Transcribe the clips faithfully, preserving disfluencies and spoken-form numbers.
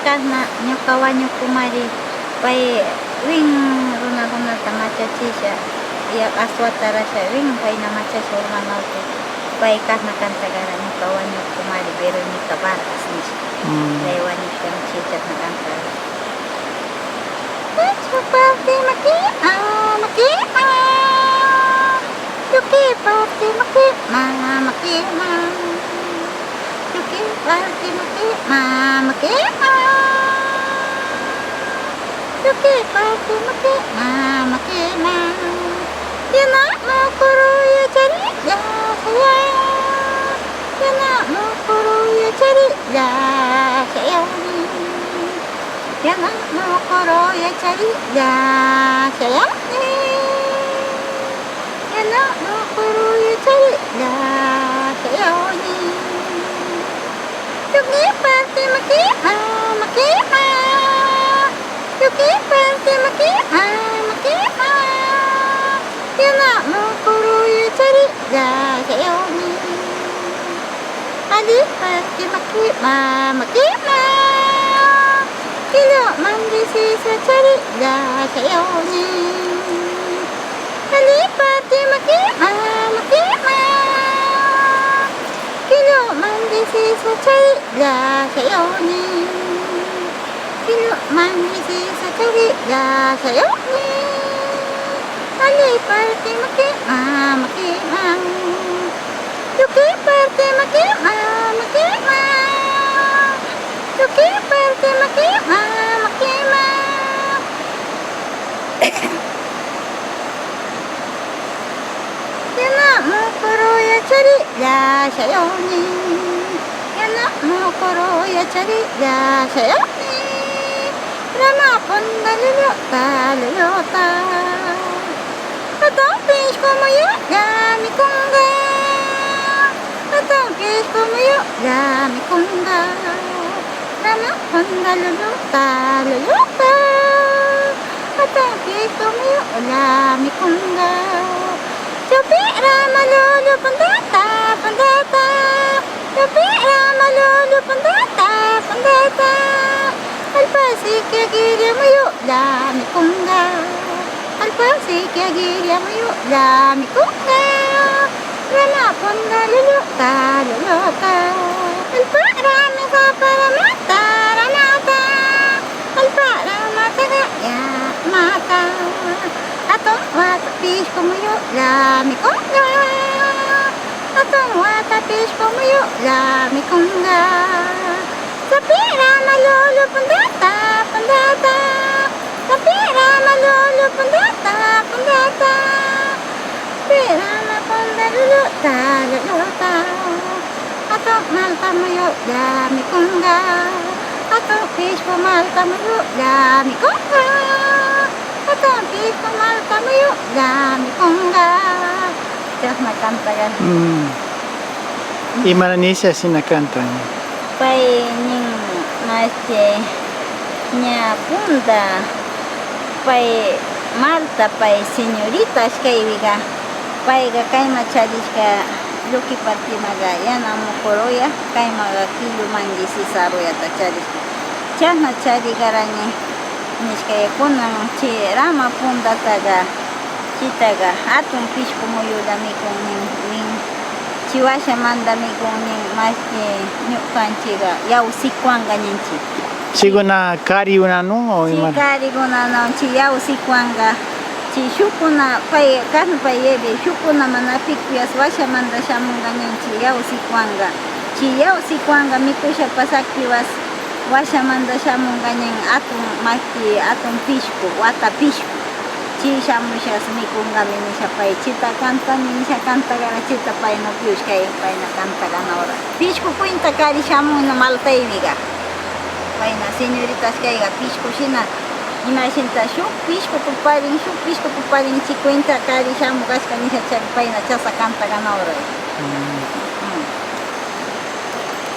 Kasna ñuqa wañukumari, pay win runakunata machachisha, ya aswata rasha win, payna machasha urmanawpi, pay kasna kantakara ñuqa wañukumari, Verónica Vargas nisha. Mm. Pay wañushkanchi kasna kantakara. Pichqa parti makiman, makiman. Lluqi parti makiman, makiman. Lluqi parti makiman, makiman. Lluqi parti makiman, makiman. Yana mukuruya charilla saya. Yana mukuruya charilla saya. Yana mukuruya charilla saya. Yana mukuruya charilla saya. Lluqi parti makiman, makiman. Lluqi parti makiman, makiman. Yana mukuruya charilla saya. Alli parti makiman, makiman. Kilu manlli sisa charilla saya. Alli parti makiman, makiman. Kilu manlli sisa charilla saya. Kilu manlli sisa charilla saya. Alli parti makiman, makiman. Lluqi parti makiman, makiman. Lluqi parti makiman, makiman. Yana mukuruya charilla saya. Yana mukuruya charilla saya. Rama punda llulluta, llulluta. Hatun pishqu muyulla mikunqa. Hatun pishqu muyulla mikunqa. Rama punda llulluta, llulluta. Hatun pishqu muyulla mikunqa. Chawpi rama llullu pundata, pundata. Chawpi rama llullu pundata, pundata. Allpa sikya qilla muyulla mikunqa. Allpa sikya qilla muyulla mikunqa. Rama punda llulluta, llulluta. Allpa rami sapa ramata, ramata. Allpa ramata qaya ramata. Hatun wata pishqu muyulla mikunqa. Hatun wata pishqu muyulla mikunqa. Sapi rama llullu pundata, pundata. Sapi rama llullu pundata, pundata. Sapi rama punda llulluta, llulluta. Hatun malta muyulla mikunqa. Hatun pishqu malta muyulla mikunqa. Hatun pishqu malta muyulla mikunqa. Chasna kantaqa. Mm. Imanisa sina kantan? Pay nin, mashti, ña punda, pay Marta, pay señorita ashkaywiqa, payqa kayma charishka, lluqi partimaqa yana mukuruya, kaymaqa kilu manlli sisa ruyata charishka. Chasna charikarani, nishka, kunan chay rama pundataqa, chaytaqa hatun pishqu muyulla mikun nin, nin. Chay washamanta mikun nin, mashti, ñuqanchikqa yaw sikuwanqa ninchik. Chaykuna karikunanwan o ima? Chay karikunanwan, chay yaw sikuwanqa, chay shukkuna, pay, kasna pay yaypi, shukkuna mana pikuyas washamanta shamunqa ninchik, yaw sikuwanqa. Chay yaw sikuwanqa mikusha pasakpipas washamanta shamunqa nin, hatun mashti, hatun pishqu, wata pishqu. Chay shamushas mikunqami nisha pay, chayta kantani nisha kantaqa, chayta payna piyushka, payna kantaqa nawra. Pishqu cuenta kari shamunna Martaypiqa. Payna señorita ashkayqa pishqu shina, imashinta shuk pishqu tuparin, shuk pishqu tuparin, chay cuenta kari shamuq kashka nisha chari payna chasa kantaqa nawra. Mm. Mm.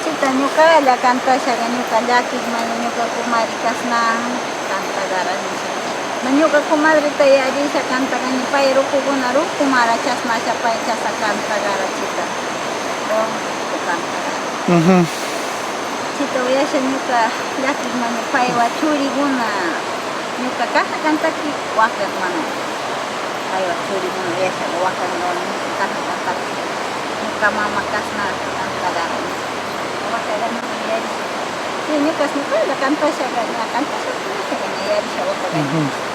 Chayta ñuqalla kantashaqa, ñuqa llakikmani, ñuqa kumari kasna kantaqa nisha. Ma ñuqa kumadrita yarisha kantaqa, ni pay rukukuna rukumara chasnasha pay chasa kantaqa chayta. Ruku kantaqa. Ujú. Uyasha ñuka llakimani paywa churiguna, ñuka canta cantaki, wakan mana. Paywa churiguna uyasha wakan canta cantaki. Ñuka mama kasna cantagara. Wakan uyarish. Si, ñukas ñuka cantasha, ña cantasha, ña yarisha wakan.